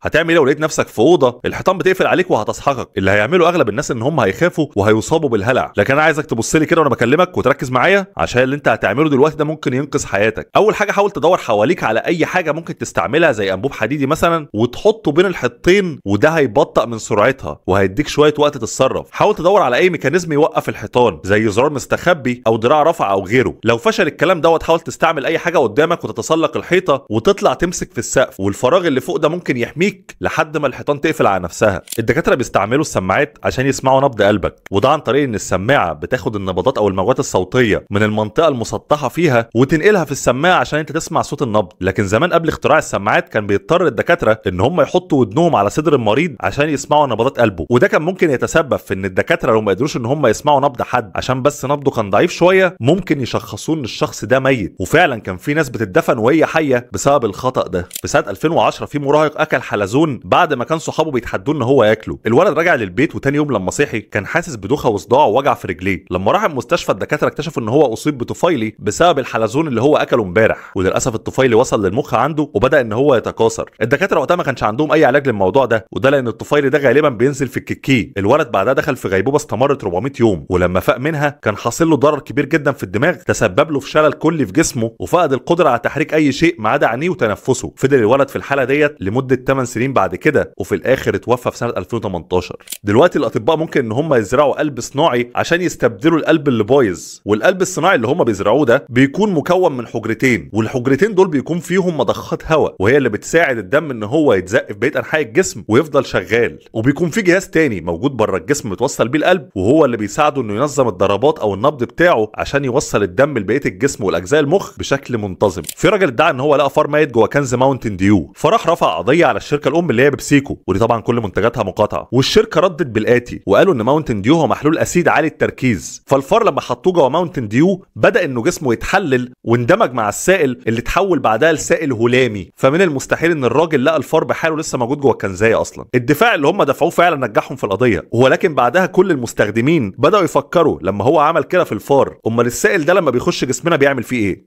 هتعمل ايه لو لقيت نفسك في اوضة الحيطان بتقفل عليك وهتسحقك؟ اللي هيعمله اغلب الناس ان هم هيخافوا وهيصابوا بالهلع، لكن انا عايزك تبص لي كده وانا بكلمك وتركز معايا، عشان اللي انت هتعمله دلوقتي ده ممكن ينقذ حياتك. اول حاجة حاول تدور حواليك على اي حاجة ممكن تستعملها زي انبوب حديدي مثلا وتحطه بين الحيطتين، وده هيبطئ من سرعتها وهيديك شوية وقت تتصرف. حاول تدور على اي mechanism يوقف الحيطان زي زرار مستخبي او دراع رفع او غيره. لو فشل الكلام دوت حاول تستعمل اي حاجة قدامك وتتسلق الحيطة وتطلع تمسك في السقف، والفراغ اللي فوق ده ممكن يحميك لحد ما الحيطان تقفل على نفسها. الدكاترة بيستعملوا السماعات عشان يسمعوا نبض قلبك، وده عن طريق ان السماعة بتاخد النبضات او الموجات الصوتية من المنطقة المسطحه فيها وتنقلها في السماعة عشان انت تسمع صوت النبض. لكن زمان قبل اختراع السماعات كان بيضطر الدكاترة ان هم يحطوا ودنهم على صدر المريض عشان يسمعوا نبضات قلبه، وده كان ممكن يتسبب في ان الدكاترة لو ما قدروش ان هم يسمعوا نبض حد عشان بس نبضه كان ضعيف شوية ممكن يشخصوه ان الشخص ده ميت. وفعلا كان في ناس بتدفن وهي حيه بسبب الخطأ ده. في سنة 2010 في مراهق اكل حلزون بعد ما كان صحابه بيتحدوه ان هو ياكله. الولد رجع للبيت وتاني يوم لما صحي كان حاسس بدوخه وصداع ووجع في رجليه. لما راح المستشفى الدكاترة اكتشفوا ان هو اصيب بطفيلي بسبب الحلزون اللي هو اكله امبارح، وللاسف الطفيلي وصل للمخ عنده وبدا ان هو يتكاثر. الدكاترة وقتها ما كانش عندهم اي علاج للموضوع ده، وده لان الطفيلي ده غالبا بينزل في الككي. الولد بعدها دخل في غيبوبة استمرت 400 يوم، ولما فاق منها كان حاصل له ضرر كبير جدا في الدماغ تسبب له في شلل كلي في جسمه، وفقد القدرة على تحريك اي شيء ما عدا عينيه وتنفسه. فضل الولد في الحالة ديت لمدة 8 سنين بعد كده، وفي الاخر اتوفى في سنة 2018. دلوقتي الاطباء ممكن ان هم يزرعوا قلب صناعي عشان يستبدلوا القلب اللي بايظ، والقلب الصناعي اللي هم بيزرعوه ده بيكون مكون من حجرتين، والحجرتين دول بيكون فيهم مضخات هواء وهي اللي بتساعد الدم ان هو يتزق في بقية انحاء الجسم ويفضل شغال. وبيكون في جهاز تاني موجود بره الجسم متوصل بيه القلب، وهو اللي بيساعده انه ينظم الضربات او النبض بتاعه عشان يوصل الدم لبقية الجسم والاجزاء المخ بشكل منتظم. في راجل ادعى ان هو لقى فار ميت جوه كنز ماونتن ديو، فراح رفع قضية على الشركة الام اللي هي بيبسيكو، ودي طبعا كل منتجاتها مقاطعه. والشركة ردت بالاتي وقالوا ان ماونتن ديو هو محلول acid عالي التركيز، فالفار لما حطوه جوه ماونتن ديو بدا انه جسمه يتحلل واندمج مع السائل اللي اتحول بعدها لسائل هلامي، فمن المستحيل ان الراجل لقى الفار بحاله لسه موجود جوه الكنزايه اصلا. الدفاع اللي هم دفعوه فعلا نجحهم في القضية، ولكن بعدها كل المستخدمين بداوا يفكروا لما هو عمل كده في الفار، امال السائل ده لما بيخش جسمنا بيعمل فيه ايه؟